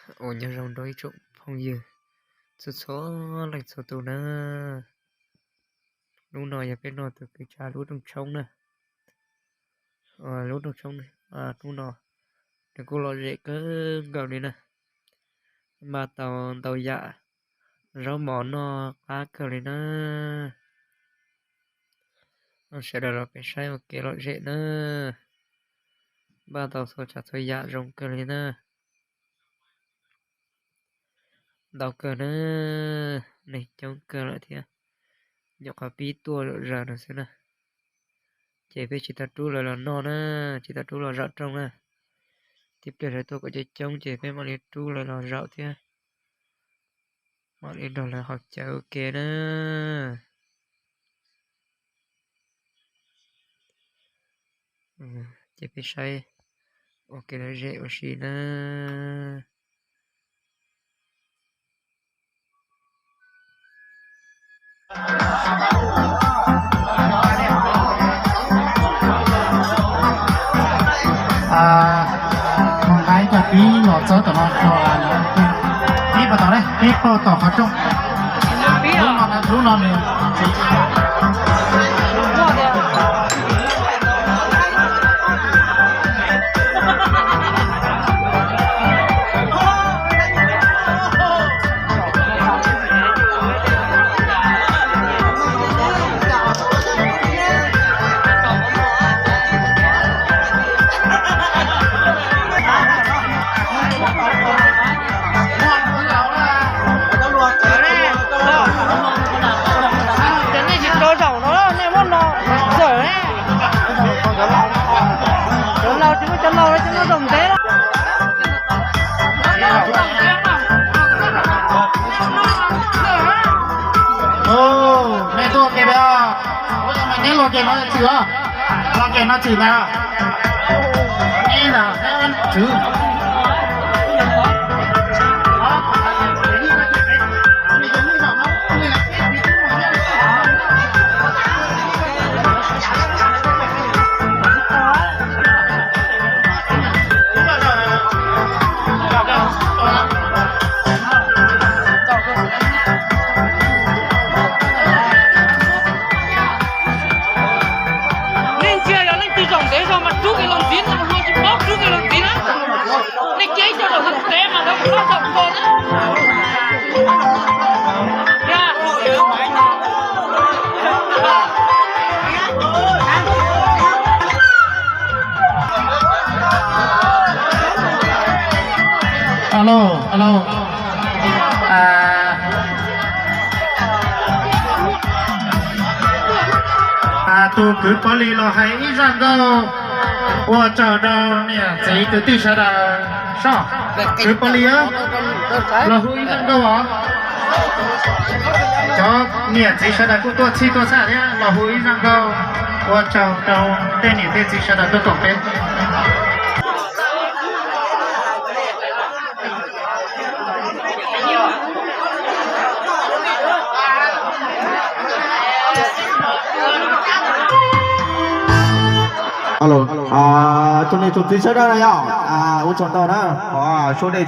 Ua nyob zoo rau ib tsoom phooj ywg txhua txhua leej txhua tus na. Hnub no yog peb noj tus kwv tsa lub rooj tshoob na. Lub rooj tshoob hnub no nws kuj lom zem kawg nkaus li na. Npaj tau ntau yam zaub mov noj qab kawg li na. Sawv daws los peb saib ua kev lom zem na. Npaj tau txhua tsav txhua yam zoo kawg li na. Ntau kawg na, neeg coob kawg lawm thiab. Nyuam qhuav pib tuaj zom zaws no xwb na. Ces peb tsis tau rub lawv los noj na, tsis tau rub los zaum rooj na. Tib pliag lawv tuaj kom coob coob ces peb mam li rub lawv los zaum thiab. Mam li nrog lawv haus cawv ua ke na. Ces peb saib ua kev lom zem ua si na. Mus nqa ib co pib los txawb tom no rau, pib puas tom, pib puas tom qhov rooj. Lub no, lub no nws txiv. Cov nej tsis tau zaum no, nej muab no txawm ne. Cov laus, cov laus tsis muaj cov laus ces muab zaum ntev los. Nej tuaj ke, neb los ke no txwm, los ke no txwm ntag. Neb ntag, neb txwm. Leej twg yog leej twg zaum ntev zog mas rub kev los ntxiv, no tsis paub rub kev los ntxiv na. Nej cia ib co zaum ntev mas lawv kuj zaum nkaus na. Alo, alo. Tus kwv Pov Lis los hais ib zaj nkauj ua tsaug rau niam txiv kwv tij sawv daws soj. Kwv Pov Lis, los hu ib zaj nkauj os. Cov niam txiv sawv daws kuj tuaj txhij tuaj xaj thiab, los hu ib zaj nkauj ua tsaug rau tej niam tej txiv sawv daws tuaj koom peb. Alo, tsoom niam tsoom txiv sawv daws na yog, ua tsaug ntau na. Suab nej,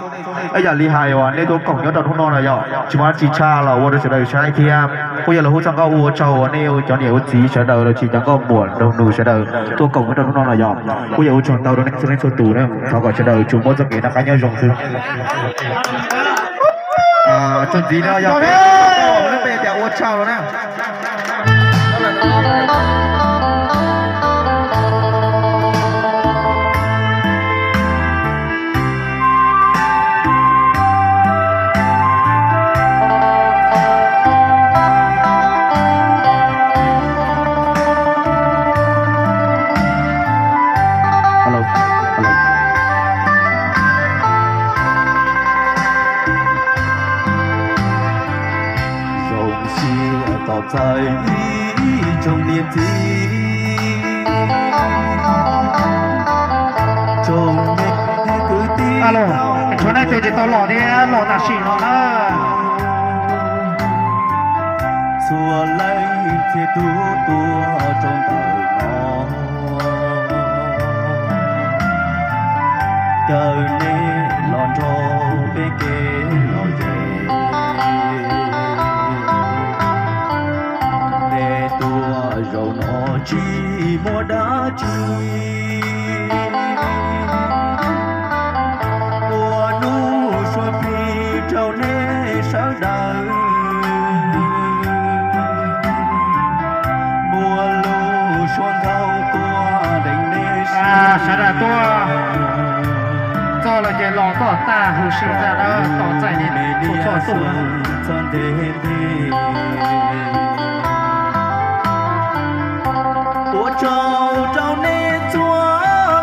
ib yam li hais uas nej tuaj koom nyob rau hnub no na yog tsis muaj dab tsi tshaj los ua rau sawv daws saib thiab. Kuj yog los hu txoj nkauj ua tsaug uas nej cov niam ua txiv sawv daws los sis cov nkauj muam nraug nus sawv daws tuaj koom nyob rau hnub no na yog. Kuj yog ua tsaug ntau rau nej txhua leej txhua tus na. Thov kom sawv daws tsuas muaj txoj kev noj qab nyob zoo xwb. Tsoom txiv no yog lub npe tias ua tsaug na. Zoo siab tos txais ib tsoom niam txiv, tsoom me kwv tij, tshuav nej tus tsis tau los thiab los tam sim no na. Txhua leej txhia tus tuaj rau ntawm no. Caw nej los nrog peb kev lom zem. Neb tuaj zaum no tsis muaj dab tsi, ua lub suab plig rau nej sawv daws. Muaj lub suab nkauj tuaj deev nej sawv daws tuaj txog los ces los tuaj tag hwm sij tag dawb tos txais nej txhua txhua tus. Ua tsaug rau nej txhua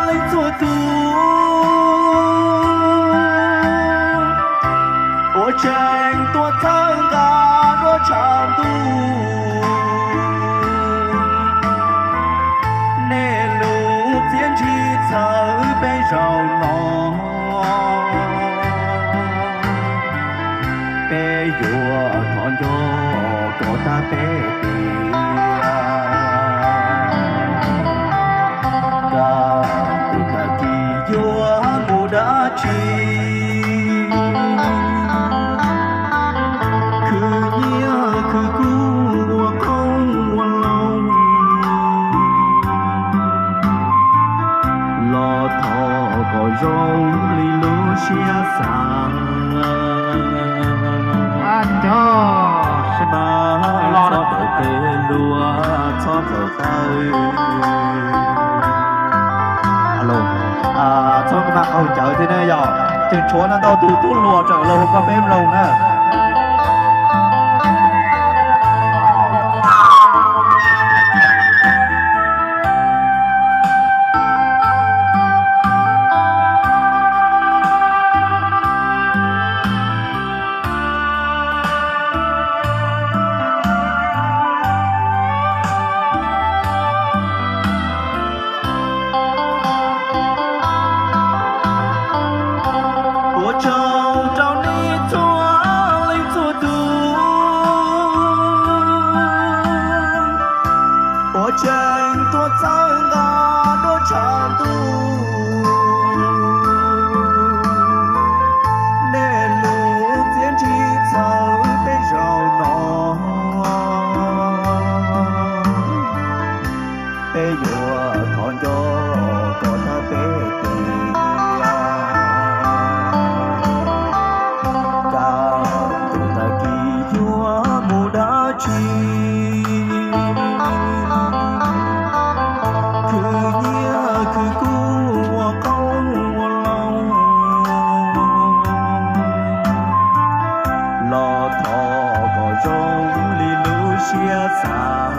leej txhua tus uas tseem tuaj txhawb nqa duab tshav ntuj. Nej lub txiaj ntsig txhawb peb zaum no, peb yuav thov nco kom tag peb tiam. Kaj tus tag kis yuav mus dab tsi, khwv nyiaj khwv kub ua qoob ua loo, los thov kom zoo li lub siab xav. Mas txhob tawm tes hluas, txhob tawm taw. Txhob mas qaug cawv thiab na yog, tseem tshuav no ntau tus tub hluas tseem los hu koj peb mloog na. Ua tsaug rau nej txhua leej txhua tus uas tseem tuaj txhawb nqa duab tshav ntuj. Nej lub txiaj ntsig txhawb peb zaum no, peb yuav thov nco kom tag peb tiam. Kaj tus tag kis yuav mus dab tsi, khwv nyiaj khwv kub ua qoob ua loo, los thov kom zoo li lub siab xav.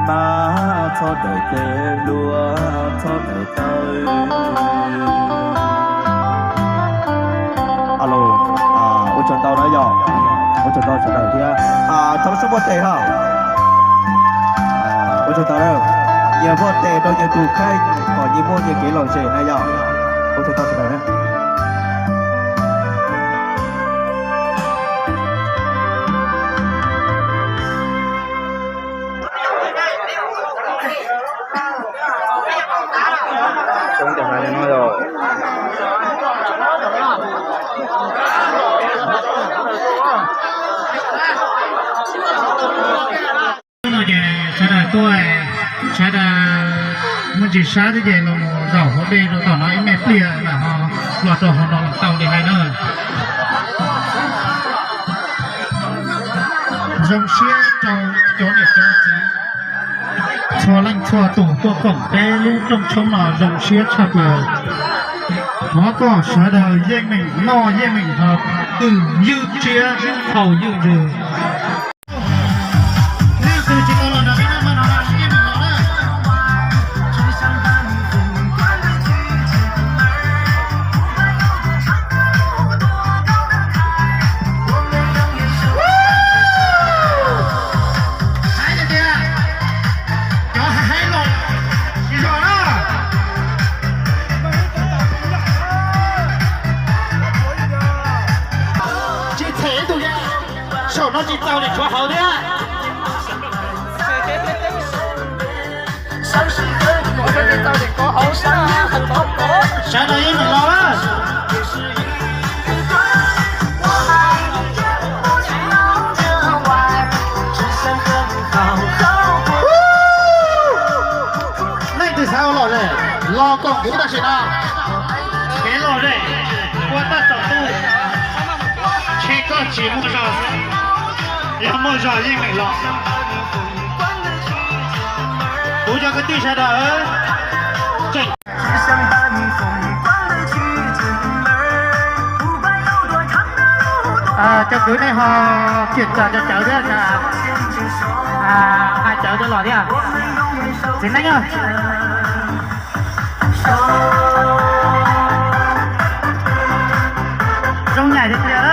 Mas txhob tawm tes hluas, txhob tawm taw. Ua tsaug ntau na yog, ua tsaug ntau sawv daws thiab. Thov sub npuaj tes ha. Ua tsaug ntau na, nyias npuaj tes rau nyias tus kheej kom nyias muaj nyias kev lom zem na yog. Ua tsaug ntau sawv daws na. No ces sawv daws tuaj, sawv daws muaj ntsis sab thiab ces los zaum hauv dej rau tom no ib me pliag mam ho los rau hauv no los tau li hais na. Zoo siab rau cov niam cov txiv txhua leej txhua tus tuaj koom peb lub rooj tshoob no zoo siab tshaj plaws. Thov kom sawv daws yeej meem noj yeej meem haus, twm ywj tsiab haus ywj ntsws. Hais tias cov hais los tsis zoo na. Tsis them tus, saum no tsis txaus li tshuav hauv thiab. Sawv daws yeej meem los na. Leej twg xav ua lom zem los koom kuv tam sim no. Kev lom zem ua toj tsaus ntuj, ntshe koj tsis muaj zog, yog muaj zog yeej meem los. Kuv cov kwv tij sawv daws tseem cov kwv nej ho kiểm tra cov cawv thiab, hais cawv cov los thiab. Txiv neej, zoo nyaim tiag tiag.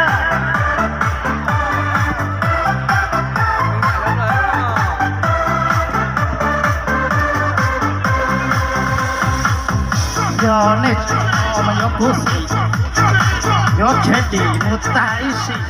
Yog nej tsis los mas yuav khuv xim, yuav khiav dim mus tag ib sim.